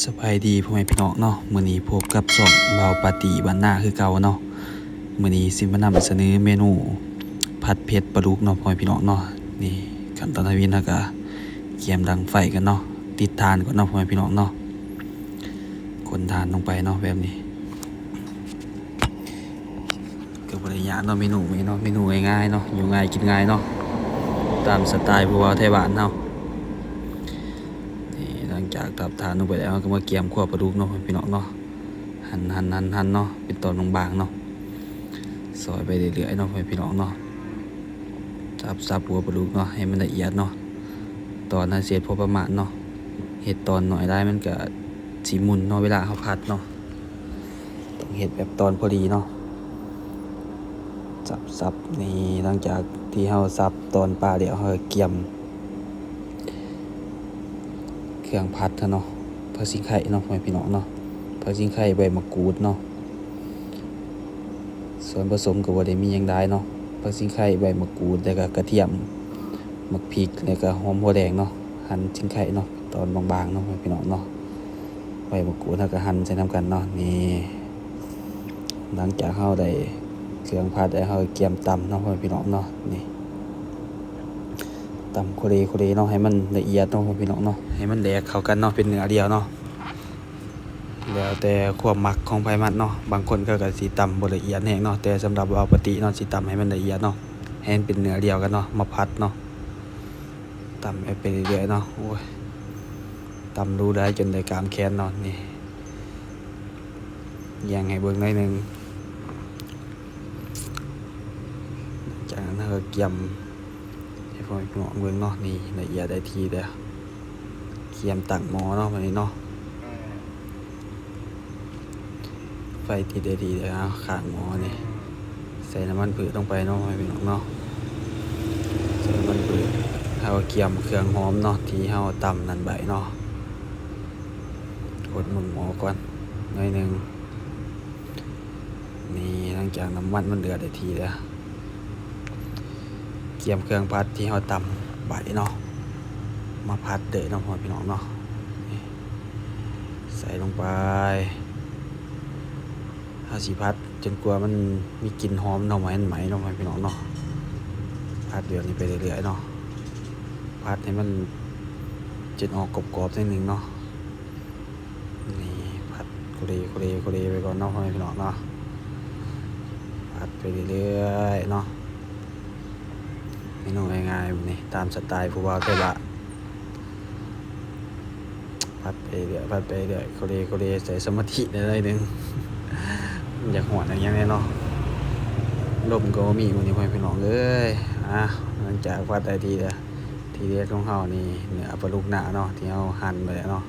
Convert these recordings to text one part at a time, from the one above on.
ສະບາຍດີພໍ່ແມ່ພີ່ນ້ອງເນາະ, ມື້ນີ້ພົບກັບຊ່ອງບ່າວປາຕີບ້ານນາຄືເກົ່າເນາະ. ມື້ນີ້ຊິມານຳສະເໜີເມນູຜັດເຜັດປາດຸກເນາະ ພໍ່ແມ່ພີ່ນ້ອງເນາະ. ນີ້ຂັ້ນຕອນທຳອິດເຮົາກະກຽມດັງໄຟກ່ອນເນາະ, ຕິດຖ່ານກ່ອນເນາະ ພໍ່ແມ່ພີ່ນ້ອງເນາະ. ຂົນຖ່ານລົງໄປເນາະ ແບບນີ້. ກໍບໍ່ໄດ້ຍາກເນາະ ເມນູນີ້ເນາະ, ເມນູງ່າຍໆເນາະ, ຢູ່ງ່າຍກິນງ່າຍເນາະ, ຕາມສະໄຕຜູ້ບ່າວໄທບ້ານເຮົາ. ນີ້ຫຼັງຈາກຕັກຖ່ານລົງໄປແລ້ວ ເຮົາກໍມາກຽມຂົ້ວປາດຸກເນາະ ພໍ່ແມ່ພີ່ນ້ອງເນາະ. ຫັນໆໆໆເນາະ ເປັນຕອນບາງໆເນາະ, ຊອຍໄປເລື້ອຍໆເນາະ ພໍ່ແມ່ພີ່ນ້ອງເນາະ. ສັບໆຫົວປາດຸກເນາະ ໃຫ້ມັນລະອຽດເນາະ, ຕອນເຮົາຊິເຮັດພໍປະມານເນາະ, ເຮັດຕອນໜ້ອຍຫຼາຍມັນກໍຊິໝຸ່ນເນາະ ເວລາເຮົາຜັດເນາະ. ຕ້ອງເຮັດແບບຕອນພໍດີເນາະ. ສັບໆ ນີ້ ຫຼັງຈາກທີ່ເຮົາສັບຕອນປາແລ້ວ ເຮົາກຽມເຄື່ອງຜັດເນາະ, ຜັກຊິງໄຄເນາະ ພໍ່ແມ່ພີ່ນ້ອງເນາະ, ຜັກຊິງໄຄ ໃບໝາກກູດເນາະ. ສ່ວນປະສົມກໍບໍ່ໄດ້ມີຫຍັງຫຼາຍເນາະ, ຜັກຊິງໄຄ ໃບໝາກກູດ ແລ້ວກໍກະທຽມ, ໝາກພິກ ແລ້ວກໍຫອມຫົວແດງເນາະ. ຫັນຊິງໄຄເນາະ ຕອນບາງໆເນາະ ພໍ່ແມ່ພີ່ນ້ອງເນາະ. ໃບໝາກກູດເຮົາກໍຫັນໃສ່ນຳກັນເນາະ. ນີ້ ຫຼັງຈາກເຮົາໄດ້ເຄື່ອງຜັດແລ້ວ ເຮົາກຽມຕຳເນາະ ພໍ່ແມ່ພີ່ນ້ອງເນາະ. ນີ້ ຕຳໂຄເລໂຄເລເນາະ ໃຫ້ມັນລະອຽດເນາະ ພໍ່ແມ່ພີ່ນ້ອງເນາະ, ໃຫ້ມັນແຫຼກເຂົ້າກັນເນາະ ເປັນເນື້ອດຽວເນາະ. ແລ້ວແຕ່ຄວາມມັກຂອງໃຜມັນເນາະ, ບາງຄົນເຂົາກໍຊິຕຳບໍ່ລະອຽດແຮງເນາະ, ແຕ່ສຳລັບບ່າວປາຕີເນາະ ຊິຕຳໃຫ້ມັນລະອຽດເນາະ, ໃຫ້ມັນເປັນເນື້ອດຽວກັນເນາະ ມາຜັດເນາະ. ຕຳໄປເລື້ອຍໆເນາະ. ໂອ້ຍ ຕຳດູໄດ້ຈົນໄດ້ກາມແຂນເນາະ. ນີ້ ຢ່ຽງໃຫ້ເບິ່ງໜ້ອຍໜຶ່ງ. ຈາກນັ້ນເຮົາກໍກຽມໃຫ້ພໍ່ແມ່ພີ່ນ້ອງເບິ່ງເນາະ. ນີ້ ລະອຽດໄດ້ທີ່ແລ້ວ, ກຽມຕັ້ງໝໍ້ເນາະ ບາດນີ້ເນາະ. ໄຟຕິດໄດ້ທີ່ແລ້ວ, ເຮົາຄ້າງໝໍ້ນີ້ ໃສ່ນ້ຳມັນພືດລົງໄປເນາະ ພໍ່ແມ່ພີ່ນ້ອງເນາະ. ໃສ່ນ້ຳມັນພືດ, ເຮົາກຽມເຄື່ອງຫອມເນາະ ທີ່ເຮົາຕຳນັ້ນໄວ້ເນາະ. ກົດໝູນໝໍ້ກ່ອນໜ້ອຍໜຶ່ງ. ນີ້ ຫຼັງຈາກນ້ຳມັນມັນເດືອດໄດ້ທີ່ແລ້ວ, ກຽມເຄື່ອງຜັດທີ່ເຮົາຕຳໄວ້ເນາະ ມາຜັດເລີຍເນາະ ພໍ່ແມ່ພີ່ນ້ອງເນາະ. ນີ້ ໃສ່ລົງໄປ. ເຮົາຊິຜັດຈົນກວ່າມັນມີກິ່ນຫອມເນາະ, ບໍ່ໃຫ້ມັນໄໝ້ເນາະ ພໍ່ແມ່ພີ່ນ້ອງເນາະ. ຜັດແບບນີ້ໄປເລື້ອຍໆເນາະ, ຜັດໃຫ້ມັນຈົນອອກກອບໆໜ້ອຍໜຶ່ງເນາະ. ນີ້ ຜັດໂຄເລໂຄເລໂຄເລໄປກ່ອນເນາະ ພໍ່ແມ່ພີ່ນ້ອງເນາະ. ຜັດໄປເລື້ອຍໆເນາະ. ເມນູງ່າຍໆ ນີ້ ຕາມສະໄຕຜູ້ບ່າວໄທບ້ານ. ຜັດໄປເລື້ອຍ ຜັດໄປເລື້ອຍ ໂຄເລໂຄເລ. ໃສ່ສະມາທິໄດ້ໜ້ອຍໜຶ່ງ, ຢາກຮ້ອນຫຍັງແດ່ເນາະ. ລົມກໍບໍ່ມີມື້ນີ້ ພໍ່ແມ່ພີ່ນ້ອງເອີຍ. ອ່າ ຫຼັງຈາກຜັດໄດ້ທີ່ແລ້ວ, ທີ່ເດັດຂອງເຮົານີ້ ເນື້ອປາດຸກໜ້າເນາະ ທີ່ເຮົາຫັ່ນໄວ້ແລ້ວເນາະ.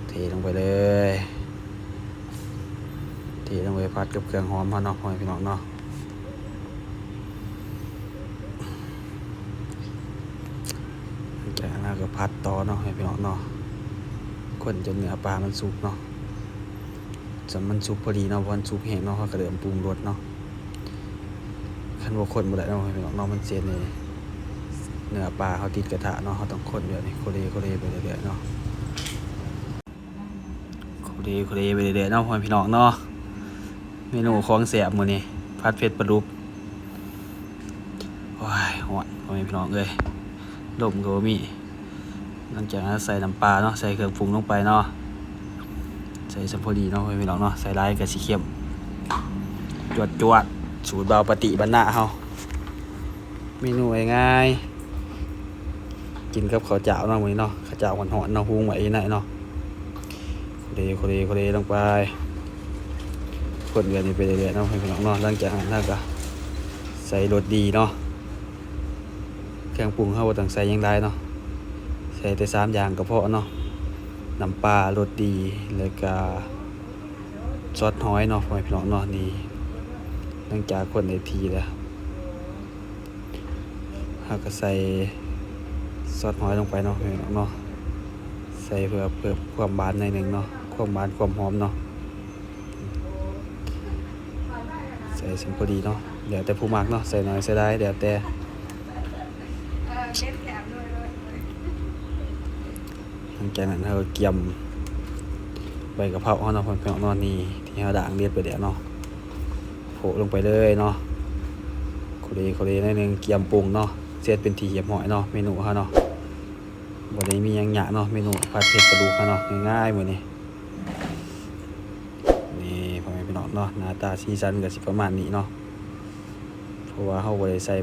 ເທລົງໄປເລີຍ, ເທລົງໄປຜັດກັບເຄື່ອງຫອມເຮົາເນາະ ພໍ່ແມ່ພີ່ນ້ອງເນາະ. ຈາກນັ້ນເຮົາກໍຜັດຕໍ່ເນາະ ໃຫ້ພີ່ນ້ອງເນາະ, ຄົນຈົນເນື້ອປາມັນສຸກເນາະ. ຈະມັນສຸກພໍດີເນາະ, ບໍ່ໃຫ້ມັນສຸກແຮງເນາະ, ເຮົາກໍເລີ່ມປຸງລົດເນາະ. ຄັນບໍ່ຄົນບໍ່ໄດ້ເນາະ ພີ່ນ້ອງເນາະ, ມັນຊິເຮັດໃຫ້ເນື້ອປາເຮົາຕິດກະທະເນາະ. ເຮົາຕ້ອງຄົນແບບນີ້ ໂຄເລໂຄເລໄປເລື້ອຍໆເນາະ, ໂຄເລໂຄເລໄປເລື້ອຍໆເນາະ ພໍ່ແມ່ພີ່ນ້ອງເນາະ. ເມນູຂອງແຊບມື້ນີ້ ຜັດເຜັດປາດຸກ. ໂອ້ຍ ຮ້ອນ ພໍ່ແມ່ພີ່ນ້ອງເອີຍ, ລົມກໍບໍ່ມີ. ຫຼັງຈາກນັ້ນໃສ່ນ້ຳປາເນາະ, ໃສ່ເຄື່ອງປຸງລົງໄປເນາະ, ໃສ່ສ່ຳພໍດີເນາະ ພໍ່ແມ່ພີ່ນ້ອງເນາະ. ໃສ່ຫຼາຍກໍຊິເຄັມ. ຈວດໆ ສູດບ່າວປາຕິບ້ານນາເຮົາ. ເມນູງ່າຍໆ ກິນກັບເຂົ້າຈ້າວເນາະ ມື້ນີ້ເນາະ, ເຂົ້າຈ້າວຮ້ອນໆເນາະ, ຫຸງໄວ້ຢູ່ໃນເນາະ. ໂຄເລ ໂຄເລ ໂຄເລລົງໄປ, ຄົນແບບນີ້ໄປເລື້ອຍໆເນາະ ພີ່ນ້ອງເນາະ. ຫຼັງຈາກນັ້ນເຮົາກໍໃສ່ລົດດີເນາະ, ເຄື່ອງປຸງເຮົາບໍ່ຕ້ອງໃສ່ຫຍັງຫຼາຍເນາະ, ໃສ່ແຕ່ສາມຢ່າງກໍພໍເນາະ, ນ້ຳປາ, ລົດດີ ແລ້ວກໍຊອດຫອຍເນາະ ພໍ່ແມ່ພີ່ນ້ອງເນາະ. ນີ້ ຫຼັງຈາກຄົນໄດ້ທີ່ແລ້ວ ເຮົາກໍໃສ່ຊອດຫອຍລົງໄປເນາະ ພີ່ນ້ອງເນາະ, ໃສ່ເພື່ອເພີ່ມຄວາມຫວານໜ້ອຍໜຶ່ງເນາະ, ຄວາມຫວານຄວາມຫອມເນາະ. ໃສ່ສ່ຳພໍດີເນາະ, ແລ້ວແຕ່ຜູ້ມັກເນາະ, ໃສ່ໜ້ອຍໃສ່ຫຼາຍ ແລ້ວແຕ່. ຫຼັ ຈາກນັ້ນເຮົາກໍກຽມໃບກະເພົາເຮົາເນາະ ພໍ່ແມ່ພີ່ນ້ອງເນາະ ນີ້ທີ່ເຮົາດ້າງເດັດໄປແລ້ວເນາະ ໂປະລົງໄປເລີຍເນາະ ໂຄເລໂຄເລໜ້ອຍໜຶ່ງ ກຽມປຸງເນາະ ເສັດເປັນທີ່ຮຽບຮ້ອຍເນາະ ເມນູເຮົາເນາະ ບໍ່ໄດ້ມີຫຍັງຍາກເນາະ ເມນູຜັດເຜັດປາດຸກເຮົາເນາະ ງ່າຍໆມື້ນີ້. ນີ້ພໍ່ແມ່ພີ່ນ້ອງເນາະ ໜ້າຕາສີສັນກໍຊິປະມານນີ້ເນາະ ເພາະວ່າເຮົາບໍ່ໄດ້ໃສ່